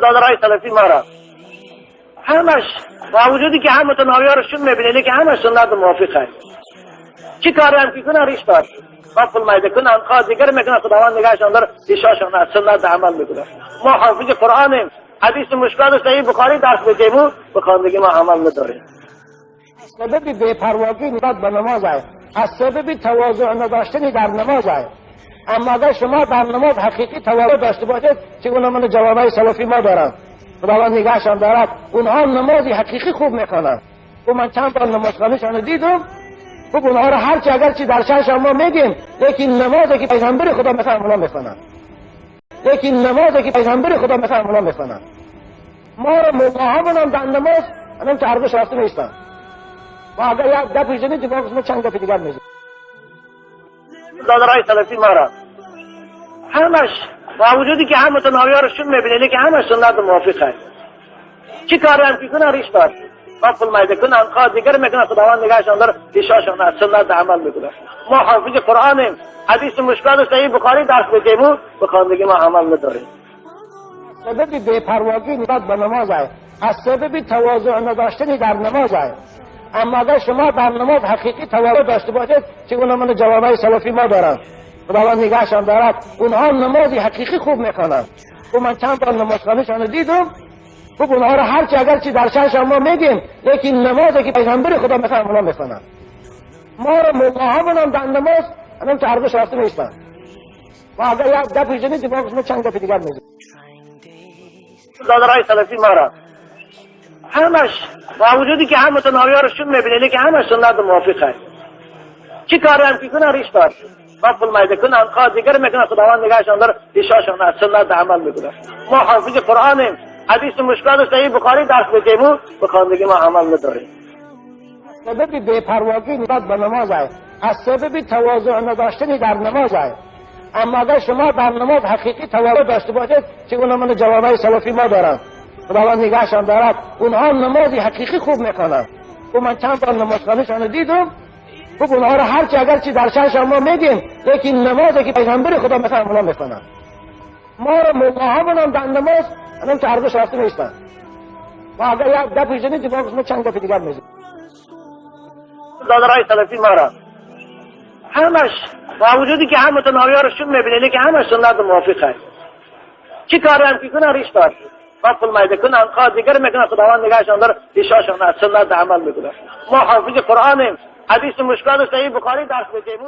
دادرای سلفی ما را همش با وجودی که هم متناوی میبینه که همش سنت موافقه. چی کاری هم که کنن ریش دار با پول میده کنن خواه دیگر میکنن، خداوند نگهشان داره، ریشاشان از سنت عمل میکنن. ما حافظ قرآنیم، حدیث مشکات صحیح بخاری درس میدیم، به خواندگی ما عمل نداریم. سبب بی‌پرواگی نسبت به نماز است، از سبب تواضع نداشتن در نماز است. اما اگر شما در نماز حقیقی تواضع داشته باشید، چگونه من جوابای سلفی ما دارم، خداوند نگهشان دارد، اونها نماز حقیقی خوب میخوانند. و من چند بار نمازخوانیشان دیدم، خب اونها را هرچی اگرچه در چشم ما میگیم، لیکن نمازی که پیغمبر خدا مثلا اونا میخوانند، لیکن نمازی که پیغمبر خدا مثلا اونا میخوانند. ما را ملاهامون هم در نماز هم که عربش رفته نیستن. و اگر یک گپی زنید ما چند گپی دیگر میزنیم. دادرای سلفی ما را همش با وجودی که هم متناوی رو میبینه که همش سنت موافقه. چی کاری هم که کنن ریش دار با پول میده کنن خواه دیگر میکنن، خداوند نگهشان داره، ریشاشان از سنت عمل میکنن. ما حافظ قرآنیم، حدیث مشکات صحیح بخاری درس میدیم، به خواندگی ما عمل نداریم. سبب بی‌پرواگی نسبت به نماز است، از سبب تواضع نداشتن در نماز است. اما اگر شما در نماز حقیقی تواضع داشته باشید، چگونه من جوابای سلفی ما دارم، خداوند نگهشان دارد، اونها نماز حقیقی خوب میخوانند. و من چند بار نمازخوانیشان دیدم، خب اونها را هرچی اگرچه در چشم ما میگیم، لیکن نمازی که پیغمبر خدا مثلا اونا میخوانند. ما را ملاهامون هم در نماز هم که عربش رفته نیستن. و اگر یک گپی زنید ما چند گپی دیگر میزنیم. دادرای سلفی ما را همش با وجودی که هم متناوی رو میبینه که همش سنت موافقه. چی کاری هم که کنن ریش دار با پول میده کنن خواه دیگر میکنن، خداوند نگهشان داره، ریشاشان از سنت عمل میکنن. ما حافظ قرآنیم، حدیث مشکات صحیح بخاری درس میدیم، به خواندگی ما عمل نداریم. سبب بی‌پرواگی نسبت به نماز است، از سبب تواضع نداشتن در نماز است. اما اگر شما در نماز حقیقی تواضع داشته باشید، چگونه من جوابای سلفی ما دارم، خداوند نگهشان دارد، اونها نماز حقیقی خوب میخوانند. و من چند بار نمازخوانیشان دیدم، خب اونها را هرچی اگرچه در چشم ما میگیم، لیکن نمازی که پیغمبر خدا مثلا اونا میخوانند. ما را ملاهامون هم در نماز هم که عربش رفته نیستن. و اگر یک گپی زنید ما چند گپی دیگر میزنیم. دادرای سلفی ما را همش با وجودی که هم متناوی رو میبینه که همش سنت موافقه. چی کاری هم که کنن ریش دار با پول میده کنن خواه دیگر میکنن، خداوند نگهشان داره، ریشاشان از سنت عمل میکنن. ما حافظ قرآنیم، حدیث مشکات صحیح بخاری درس میدیم.